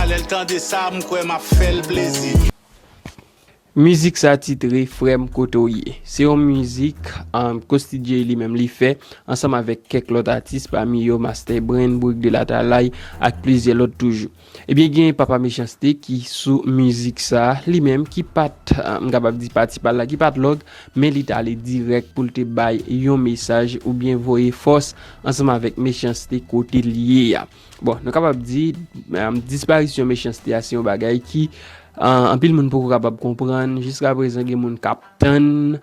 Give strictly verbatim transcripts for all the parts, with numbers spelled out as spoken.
Lè l tande sa, m kwè m ap fè l plezi. Mizik sa titre Frè m kote w ye. Se yon mizik um, Coach T J li menm li fè ansanm avèk kèk lòt atis pami yo Master Brain, Bourik de Latalay ak plizyè lòt toujou. Ebyen gen Papa Mechanste ki sou mizik sa li menm ki pa t um, m kapab di pati pa l la ki pa t lòg, men li t ale dirèk pou l te bay yon mesaj oubyen voye fòs ansanm avèk Mechanste kote l ye a. Bon, nou kapab di um, disparisyon Mechanste a se yon bagay ki uh, anpil moun poko kapab konprann. Jiska prezan gen moun k ap tann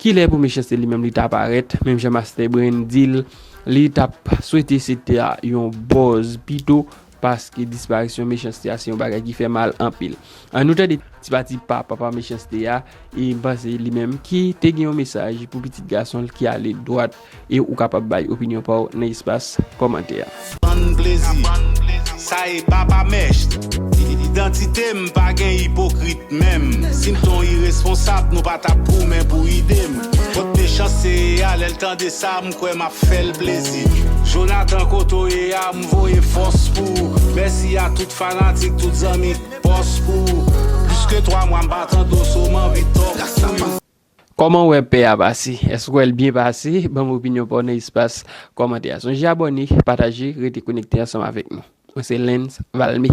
kilè pou Mechanste li menm li ta parèt. Menm jan Master Brain di l, li t ap swete se te yon buzz pito paske disparisyon Mechanste a se yon bagay ki fè mal anpil. An nou tande ti pati pa papa Mechanste a e m panse li menm ki te gen yon mesaj pou pitit gason l ki ale dwat e ou kapab bay opinyon pa w nan espas kòmantè a. Bann plezi. Sa e papa mèch. Idantite m pa gen ipokrit menm. Si m t on iresponsab, nou pa t ap goumen pou ide m. Kot Mechanste ye a, lè l tande sa, m kwè m ap fè l plezi. Jonathan kote w ye a, m voye fòs pou ou. Mèsi a tout fanatik, tout zanmi k pòs pou ou. Plis ke twa mwa m pa tande w, so m anvi tòk pou ou. Kòman w wè pè a pase? Èske w wè l byen pase? Ban m opinyon pa w nan espas kòmantè a. Sonje abòne, pataje, rete konekte ansanm avèk nou. Mwen se Lens Valme.